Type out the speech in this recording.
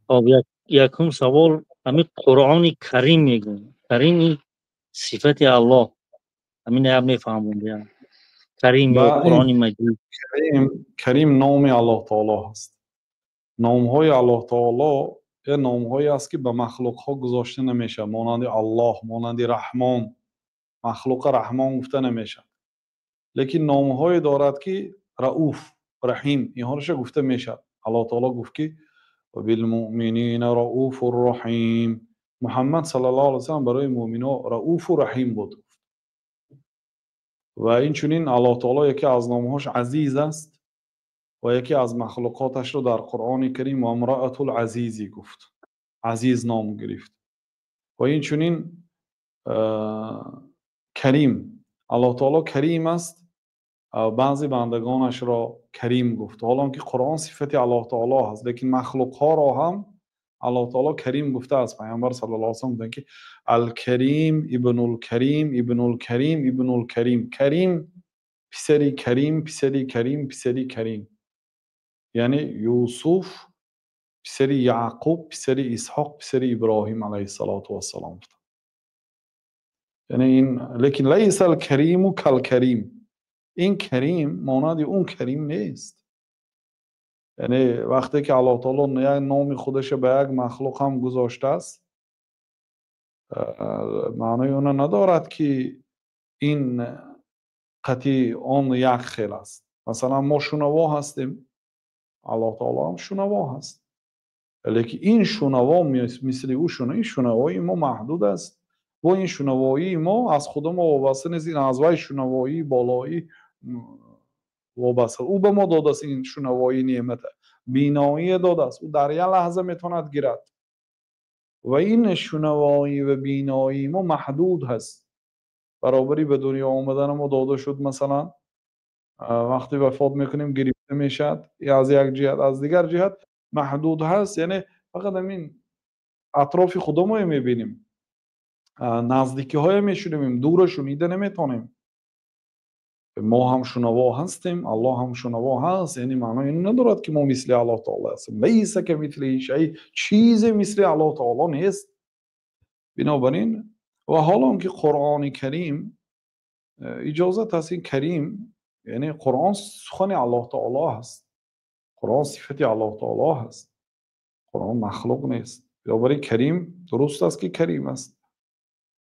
Хоб, якум савол: ҳамин Қуръони Карим мегӯем, Карим ин сифати Аллоҳ, ҳамин як мефаҳмондиям, Карим ё Қуръони Маҷид. Карим номи Аллоҳ таоло ҳаст. Номҳои Аллоҳ таоло я номҳое аст, ки ба махлуқҳо гузошта намешавад, монанди Аллоҳ, монанди Раҳмон. Махлуқа Раҳмон гуфта намешавад, лекин номҳое дорад, ки Рауф, Раҳим, инҳоро гуфта мешавад. Аллоҳ таоло гуфт, ки وبالمؤمنين رؤوف رحيم. Муҳаммад саллаллоҳу алайҳи васаллам барои муъминҳо Рауфу Раҳим буд. Ва инчунин Аллоҳ таоло яке аз номҳош Азиз аст ва яке аз махлуқоташро дар Қуръони Карим وامرأة العزيز гуфт, Азиз ном гирифт. Ва инчунин Карим, Аллоҳ таоло Карим аст, баъзе бандагонашро Карим гуфт, ҳолон ки Қуръон сифати Аллоҳ таоло ҳаст, лекин махлуқҳоро ҳам Аллоҳ таоло Карим гуфтааст. Пайғамбар саллаллоҳу алайҳи васаллам гуфтанд, ки الكريم ابن الكريم ابن الكريم ابن الكريم، Карим писари Карим, писари Карим, писари Карим, яъне Юсуф писари Яъқуб, писари Исҳоқ, писари Иброҳим алайҳиссалоту вассалом. Яъне ин, лекин ليس الكريم كالكريم, ин Карим монанди он Карим нест. Яъне вақте ки Аллоҳ таоло як номи худаша ба як махлуқ ҳам гузоштааст, маънои она надорад, ки ин қатъи он як хел аст. Масалан, мо шунаво ҳастем, Аллоҳ таоло ҳам шунаво ҳаст, лекин ин шунаво мисли ӯ шуна, ин шунавоии мо маҳдуд аст. Бо ин шунавоии мо аз худо мо вобаста нест, ин аз вай шунавоии болоӣ вобаста. Ӯ ба мо додааст ин шунавоии неъмата, биноие додааст, ӯ дар як лаҳза метавонад гирад. Ва ин шунавоӣ ва биноии мо маҳдуд ҳаст, баробари ба дунё омадана мо дода шуд. Масалан, вақте вафот мекунем, гирифта мешавад. Аз як ҷиҳат, аз дигар ҷиҳат маҳдуд ҳаст, яъне фақат ҳамин атрофи худомое мебинем, наздикиҳое мешунавем, дура шунида наметавонем. Мо ҳам шунаво ҳастем, Аллоҳ ҳам шунаво ҳаст, яъне маънои ин надорад, ки мо мисли Аллоҳ таоло ҳастем. ليس كمثله شيء, чизе мисли Аллоҳ таоло нест. Бинобар ин ва ҳолон ки Қуръони Карим иҷозат аст, ин Карим, яъне Қуръон сухани Аллоҳ таоло ҳаст, Қуръон сифати Аллоҳ таоло ҳаст, Қуръон махлуқ нест. Бинобар ин Карим дуруст аст, ки Карим аст.